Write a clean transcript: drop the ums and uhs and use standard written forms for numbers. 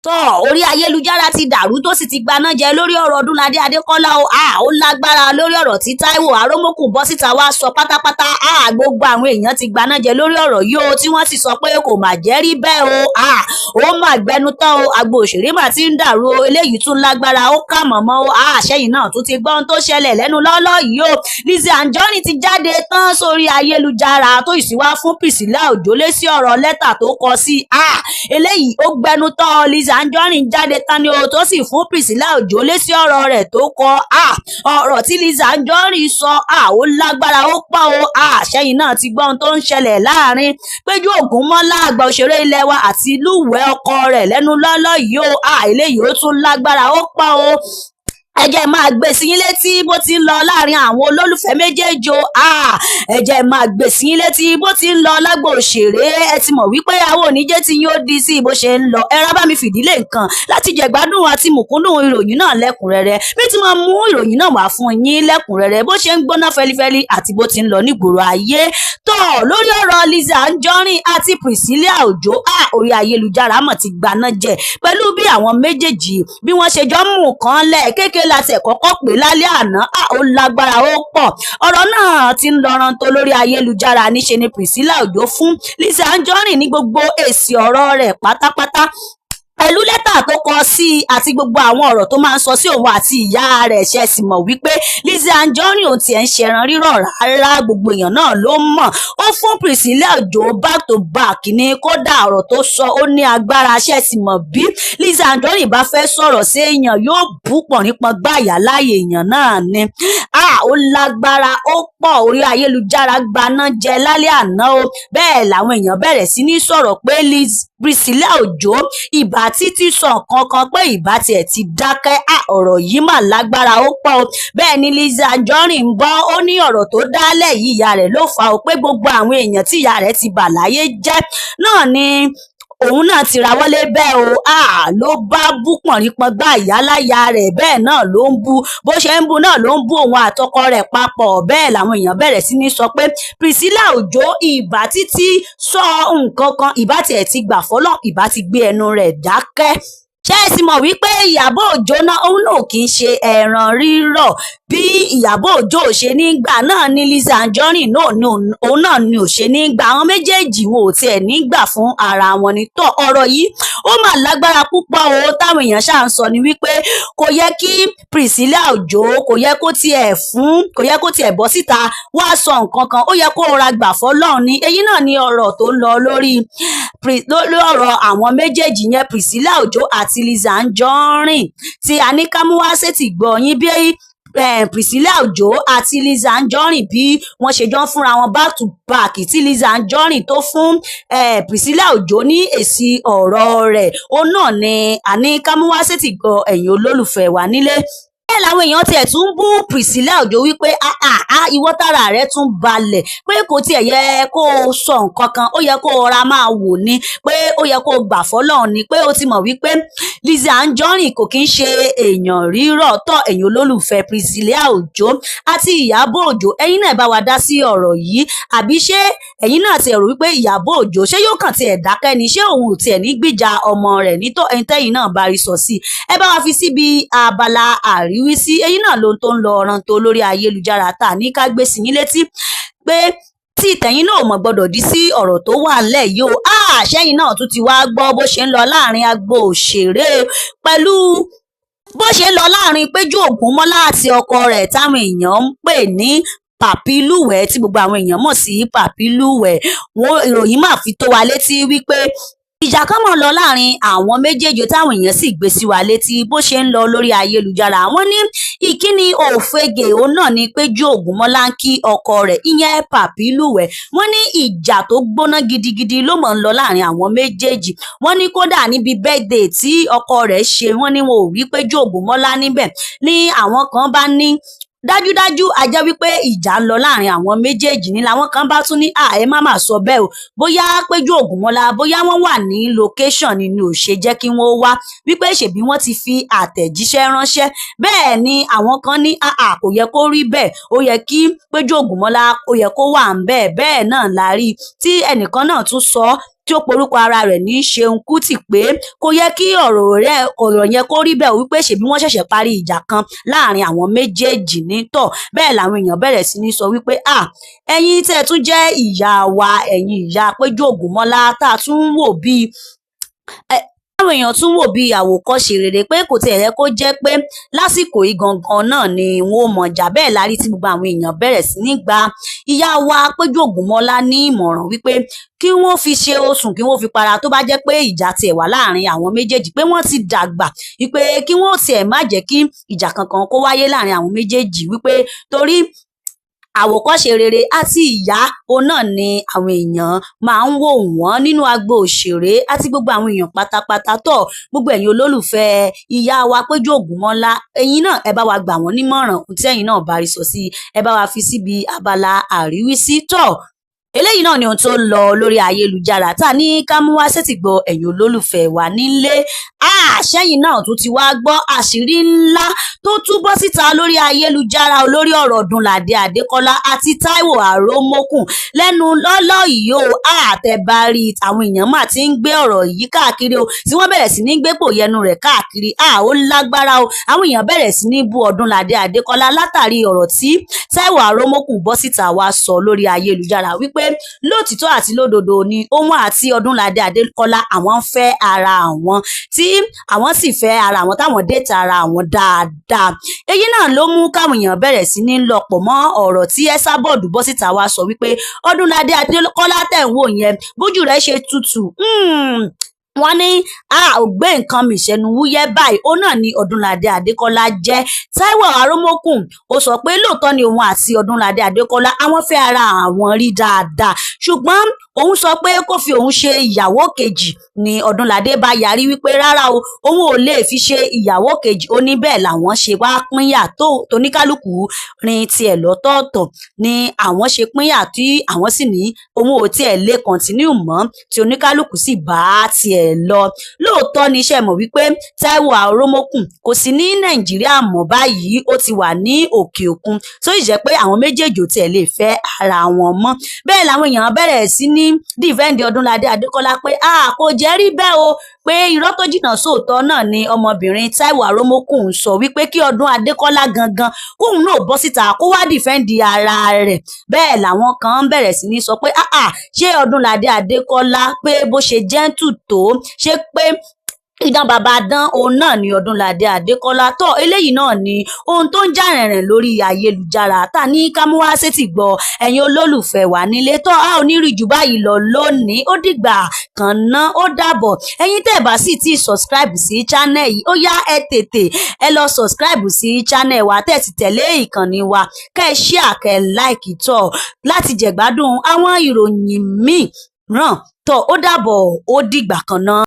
Tọ́ orí ayélujára ti dàrú tó sì ti gbaná jẹ lórí ọ̀rọ̀ Ọdúnládé Adékọ́lá o. Ó lágbára lórí ọ̀rọ̀ tí Táíwò Àròmọ́kùn bọ́ síta wá sọ pátápátá. Gbogbo àwọn èèyàn ti gbaná jẹ lórí ọ̀rọ̀ yìí o, tí wọ́n sì sọ pé kò mà jẹ́ rí bẹ́ẹ̀ o. Ó mà gbẹnu tán o, agbo òṣèré mà ti ń dàrú o. Eléyìí tún lágbára, ó kà mọ̀mọ́ o. Ṣẹ́yìn náà tún ti gbọ́ ohun tó ṣẹlẹ̀ lẹ́nu lọ́lọ́ yìí o. Lizzy Anjorin ti jáde tán sórí ayélujára tó ìsíwá fún Priscilla Òjó lésì ọ̀rọ̀ lẹ́tà tó kọ sí. Eléyìí ó gbẹnu tán. Lizzy Anjorin jáde tán ni o, tó sì fún Priscilla Òjó lésì ọ̀rọ̀ rẹ̀ tó kọ. Ọ̀rọ̀ tí Lizzy Anjorin sọ, ó lágbára, ó pọ̀ o. Ṣẹ́yìn náà ti gbọ́ ohun tó ń ṣẹlẹ̀ láàrin Péjú Ògúnmọ́lá, àgbà òṣèré ilé wa, àti Lúwẹ̀ẹ́ ọkọ rẹ̀ lẹ́nu lọ́lọ́ yìí o. Eléyìí ó tún lágbára, ó pọ̀ o. Ẹ jẹ́ máa gbé sí yín létí bó ti ń lọ láàrin àwọn olólùfẹ́ méjèèjì o. Ẹ jẹ́ máa gbé sí yín létí bó ti ń lọ lágbo òṣèré. Ẹ ti mọ̀ wípé àwọn oníjẹ́ tí yín ó di sí bó ṣe ń lọ. Ẹ rá bá mi fìdílé nǹkan láti jẹ̀gbádùn àti mùkúndùn ìròyìn náà lẹ́kùnrẹ́rẹ́, bí tí mo mú ìròyìn náà wá fún yín lẹ́kùnrẹ́rẹ́, bó ṣe ń gbóná fẹlifẹli àti bó ti ń lọ nígboro ayé. Tọ́ lórí ọ̀rọ̀ Lizzy Anjorin àti Priscilla Òjó, orí ayélujára mọ̀ ti gbaná jẹ pẹ̀lú bí àwọn méjèèjì bí wọ́n ṣe jọ mú kan lẹ̀ kékeré láti ẹ̀ kọ́kọ́ pè lálẹ́ àná. Ó lágbára, ó pọ̀. Ọ̀rọ̀ náà ti ń lọ́ran tó lórí ayélujára. Níṣe ni Priscilla Òjó fún Lizzy Anjorin ní gbogbo èsì ọ̀rọ̀ rẹ̀ pátápátá pẹ̀lú lẹ́tà tó kọ sí i àti gbogbo àwọn ọ̀rọ̀ tó máa ń sọ sí òun àti ìyá rẹ̀. Ṣe sì mọ̀ wípé Lizzy Anjorin ò tiẹ̀ ń ṣẹran rírọ̀ rárá, gbogbo èèyàn náà ló mọ̀. Ó fún Priscilla Òjó back to back ní, kódà ọ̀rọ̀ tó sọ, ó ní agbára. Ṣe sì mọ̀ bí Lizzy Anjorin bá fẹ́ sọ̀rọ̀ sí èèyàn, yóò bú pọ̀nrípọ̀n gbáyà láàyè èèyàn náà ni. Ó lágbára, ó pọ̀. Orí ayélujára gbaná jẹ lálẹ́ àná o. Bẹ́ẹ̀ làwọn èèyàn bẹ̀rẹ̀ sí ní sọ̀rọ̀ pé Priscilla Òjó ìbá títí sọ nǹkan kan, pé ìbá tiẹ̀ ti dákẹ́. Ọ̀rọ̀ yìí mà lágbára, ó pọ̀ o. Bẹ́ẹ̀ ni Lizzy Anjorin ń bọ́, ó ní ọ̀rọ̀ tó dálẹ̀ yìí, ìyá rẹ̀ ló fà ó, pé gbogbo àwọn èèyàn tí ìyá rẹ̀ ti bà láyé jẹ́ náà ni òun náà ti rawọ́lé bẹ́ẹ̀ o. Ló bá bú pọ̀nrípọ̀n gbá ìyáláyà rẹ̀, bẹ́ẹ̀ náà ló ń bú. Bó ṣe ń bú náà ló ń bú òun àtọkọ rẹ̀ papọ̀. Bẹ́ẹ̀ làwọn èèyàn bẹ̀rẹ̀ sí ní sọ pé Priscilla Òjó ìbá títí sọ nǹkan kan, ìbá tiẹ̀ ti gbà fọlọ́, ìbá ti gbé ẹnu rẹ̀ dákẹ́. Ṣé ẹ sì mọ̀ wípé Ìyábọ̀ Òjó náà, òun náà kì í ṣe ẹran rírọ̀? Bí Ìyábọ̀ Òjó ò ṣe ní gbà náà ní Lizzy Anjorin náà, òun náà ni ò ṣe ní gbà. Àwọn méjèèjì, wọn ò tiẹ̀ ní gbà fún ara wọn ni. Tọ́ ọ̀rọ̀ yìí, ó mà lágbára púpọ̀ o. Táwọn èèyàn ṣáà ń sọ ni wípé kò yẹ kí Priscilla Òjó, kò yẹ kó tiẹ̀ fún, kò yẹ kó tiẹ̀ bọ́ síta wá sọ nǹkan kan. Ó yẹ kó ra gbà fọlọ́run ni. Èyí náà ni ọ̀rọ̀ tó ń lọ lórí ọ̀rọ̀ àwọn méjèèjì yẹn, Priscilla Òjó àti Lizzy Anjorin, tí a ní ká mú wá sétí gbọ́ yín, bí Priscilla Òjó àti Lizzy Anjorin bí wọ́n ṣe jọ ń fúnra wọn back to back, tí Lizzy Anjorin tó fún Priscilla Òjó ní èsì ọ̀rọ̀ rẹ̀. Òun náà ni a ní ká mú wá sétí gbọ́ ẹ̀yin olólùfẹ́ wa nílé. Bẹ́ẹ̀ làwọn èèyàn tiẹ̀ tún ń bú Priscilla Òjó wípé ìwọ tára rẹ̀ tún balẹ̀, pé kò tiẹ̀ yẹ kó o sọ nǹkan kan, ó yẹ kó o ra máa wò ni, pé ó yẹ kó o gbà fọlọ́run ni, pé ó ti mọ̀ wípé Lizzy Anjorin kò kí ń ṣe èèyàn rírọ̀. Tọ́ ẹ̀yin olólùfẹ́ Priscilla Òjó àti Ìyábọ̀ Òjó, ẹ̀yin náà bá wa dá sí ọ̀rọ̀ yìí. Àbí ṣé ẹ̀yin náà ti rò wípé Ìyábọ̀ Òjó, ṣé yóò kàn tiẹ̀ dákẹ́ ni? Ṣé òun ò tiẹ̀ ní gbìjà ọmọ rẹ̀ nítọ́? Ẹ̀yin tẹ́yin náà bá rí sọ sí, ẹ bá wa fi síbi abala àríwísí. Èyí náà ló tó ń lọ ọ̀ràn tó lórí ayélujára tá a ní ká gbé sí yín létí, pé tí tẹ̀yin náà mọ̀ gbọ́dọ̀ dí sí ọ̀rọ̀ tó wà ńlẹ̀ yìí o. Ṣẹ́yìn náà tún ti wá gbọ́ bó ṣe ń lọ láàrin agbo òṣèré, pẹ̀lú bó ṣe ń lọ láàrin Péjú Ògúnmọ́lá àti ọkọ rẹ̀ táwọn èèyàn ń pè ní Pàpí Lúwẹ̀ẹ́, tí gbogbo àwọn èèyàn mọ̀ sí Pàpí Lúwẹ̀ẹ́? Wọn ìròyìn máa fi tó wa létí wípé ìjà kan mọ̀ lọ láàrin àwọn méjèèjì, táwọn èèyàn sì gbé sí wa létí bó ṣe ń lọ lórí ayélujára. Wọ́n ní ìkíni òfegè òun náà ni Péjú Ògúnmọ́lá ń kí ọkọ rẹ̀, ìyẹn Pàpí Lúwẹ̀ẹ́. Wọ́n ní ìjà tó gbóná gidigidi ló mọ̀ ń lọ láàrin àwọn méjèèjì. Wọ́n ní kódà níbi birthday tí ọkọ rẹ̀ ṣe, wọ́n ní wọn ò rí Péjú Ògúnmọ́lá níbẹ̀ ní. Àwọn kan bá ní dájúdájú a jẹ́ wípé ìjà ń lọ láàrin àwọn méjèèjì ní. Làwọn kan bá tún ní ẹ má má sọ bẹ́ẹ̀ o, bóyá Péjú Ògúnmọ́lá, bóyá wọ́n wà ní location ni ò ṣe jẹ́ kí wọ́n wá, wípé ṣèbí wọ́n ti fi àtẹ̀jíṣẹ́ ránṣẹ́. Bẹ́ẹ̀ ni àwọn kan ní kò yẹ kó rí bẹ́ẹ̀, ó yẹ kí Péjú Ògúnmọ́lá, ó yẹ kó wà ń bẹ́ẹ̀. Bẹ́ẹ̀ náà la rí tí ẹnìkan náà tún sọ. tí ó porúkọ ara rẹ̀ ní Ṣeun Kútì pé kò yẹ kí ọ̀rọ̀ yẹn kó rí bẹ́ẹ̀, wípé ṣèbí wọ́n ṣẹ̀ṣẹ̀ parí ìjà kan láàrin àwọn méjèèjì ní tọ̀. Bẹ́ẹ̀ làwọn èèyàn bẹ̀rẹ̀ sí ní sọ wípé à ẹ̀yin tẹ́ ẹ tún jẹ́ ìyá wa, ẹ̀yin ìyá Péjú Ògúnmọ́lá tá a tún ń wò bíi táwọn èèyàn tún wò bíi àwòkọ́ṣe rere, pé kò tiẹ̀ yẹ kó jẹ́ pé lásìkò yìí gangan náà ni wọn ò mọ̀ jà. Bẹ́ẹ̀ la rí tí gbogbo àwọn èèyàn bẹ̀rẹ̀ sí ní gba ìyá wa Péjú Ògúnmọ́lá ní ìmọ̀ràn wípé kí wọ́n fi ṣe oṣù, kí wọ́n fi para, tó bá jẹ́ pé ìjà tiẹ̀ wà láàrin àwọn méjèèjì, pé wọ́n ti dàgbà, wípé kí wọ́n tiẹ̀ má jẹ́ kí ìjà kankan kó wáyé láàrin àwọn méjèèjì, wípé torí àwòkọ́ṣe rere àti ìyá òun náà ni àwọn èèyàn máa ń wò wọ́n nínú agbo òṣèré àti gbogbo àwọn èèyàn pátápátá. Tọ̀, gbogbo ẹ̀yin olólùfẹ́ ìyá wa Péjú Ògúnmọ́lá, ẹ̀yin náà ẹ bá wa gbà wọ́n nímọ̀ràn. Ohun tí ẹ̀yin náà bá rí sọ sí, ẹ bá wa fi síbi abala àríwísí. Tọ̀, eléyìí náà ni ohun tó ń lọ lórí ayélujára tá a ní ká mú wá sétìgbọ́ ẹ̀yin olólùfẹ́ wa nílé. Àṣẹyìn náà tún ti wá gbọ́ àṣírí ńlá tó túbọ̀ síta lórí ayélujára lórí ọ̀rọ̀ Ọdúnládé Adékọ́lá àti Táíwò Àròmọ́kùn lẹ́nu lọ́lọ́ yìí o. Àtẹ̀bárí àwọn èèyàn mà ti ń gbé ọ̀rọ̀ yìí káàkiri o, tí wọ́n bẹ̀rẹ̀ sí ní gbépò yẹnu rẹ̀ káàkiri. Ó lágbára o. Àwọn èèyàn bẹ̀rẹ̀ sí ní bú Ọdúnládé Adékọ́lá látàrí ọ̀rọ̀ tí Táíwò Àròmọ́kùn bọ́ síta wá sọ lórí ayélujára wípé lótìtọ́ àti lódodo ni òun àti Ọdúnládé Adékọ́lá àwọn ń fẹ́ ara àwọn, tí àwọn sì fẹ́ ara àwọn, táwọn date ara àwọn dáadáa. Èyí náà ló mú káwọn èèyàn bẹ̀rẹ̀ sí ní lọ́pọ̀ mọ́ ọ̀rọ̀ tí Esabod bọ́ síta wá sọ wípé Ọdúnládé Adékọ́lá tẹ̀ ń wò yẹn, bójú rẹ̀ ṣe tutù, wọ́n ní a ò gbé nǹkan mì sẹ́nu wúyẹ́ báyìí, ó náà ni Ọdúnládé Adékọ́lá jẹ́. Táíwò Àròmọ́kùn ó sọ pé lóòótọ́ ni òun àti Ọdúnládé Adékọ́lá àwọn fẹ́ ara àwọn rí dáadáa, ṣùgbọ́n òun sọ pé kó fi òun ṣe ìyàwó kejì ni Ọdúnládé bá yarí wípé rárá o, òun ò lè fi ṣe ìyàwó kejì. Ó ní bẹ́ẹ̀ làwọn ṣe wá pínyà tó tóníkálùkù rin tiẹ̀ lọ́tọ̀ọ̀tọ̀ ni àwọn ṣe pínyà, tí àwọn sì ní òun ò tiẹ̀ lè continue mọ́, tí oníkálùkù sì bá tiẹ̀ lọ. Lóòótọ́ ni iṣẹ́ mọ̀ wípé Táíwò Àròmọ́kùn kò sí ní Nàìjíríà mọ́ báyìí, ó ti wà ní òkè òkun, tó sì jẹ́ pé àwọn méjèèjì ò tiẹ̀ lè fẹ́ ara wọn mọ́. Bẹ́ẹ̀ làwọn èèyàn bẹ̀rẹ̀ sí ní defend Ọdúnládé Adékọ́lá pé a kò jẹ́ rí bẹ́ẹ̀ o, pé irọ́ tó jìnnà sóòótọ́ náà ni ọmọbìnrin Táíwò Àròmọ́kùn ń sọ, wípé kí Ọdún Adékọ́lá gangan kóun náà bọ́ síta kó wá defend ara rẹ̀. Bẹ́ẹ̀ làwọn kan bẹ̀rẹ̀ sí ní sọ pé ah, ṣé Ọdúnládé Adékọ́lá pé bó ṣe gentle tó, ṣé pé idán bàbá dán òun náà ni Ọdúnládé Adékọ́lá? Tó eléyìí náà ni ohun tó ń jà rìnrìn lórí ayélujára tá ní ká mú wá sétí gbọ́ ẹ̀yin olólùfẹ́ wa nílé. Tó a ò ní rí jù báyìí lọ lónìí, ó dìgbà kan ná, ó dàbọ̀. Ẹ̀yin tẹ́ ẹ bá sì ti subscribe sí channel yìí, ó yá, ẹ tètè ẹ lọ subscribe sí channel wa, tẹ́ ẹ sì tẹ̀lé ìkànnì wa, kẹ́ ẹ share, kẹ́ ẹ like tọ̀ láti jẹ̀gbádùn àwọn ìròyìn míì ràn. Tó ó dàbọ̀, ó dìgbà kan náà.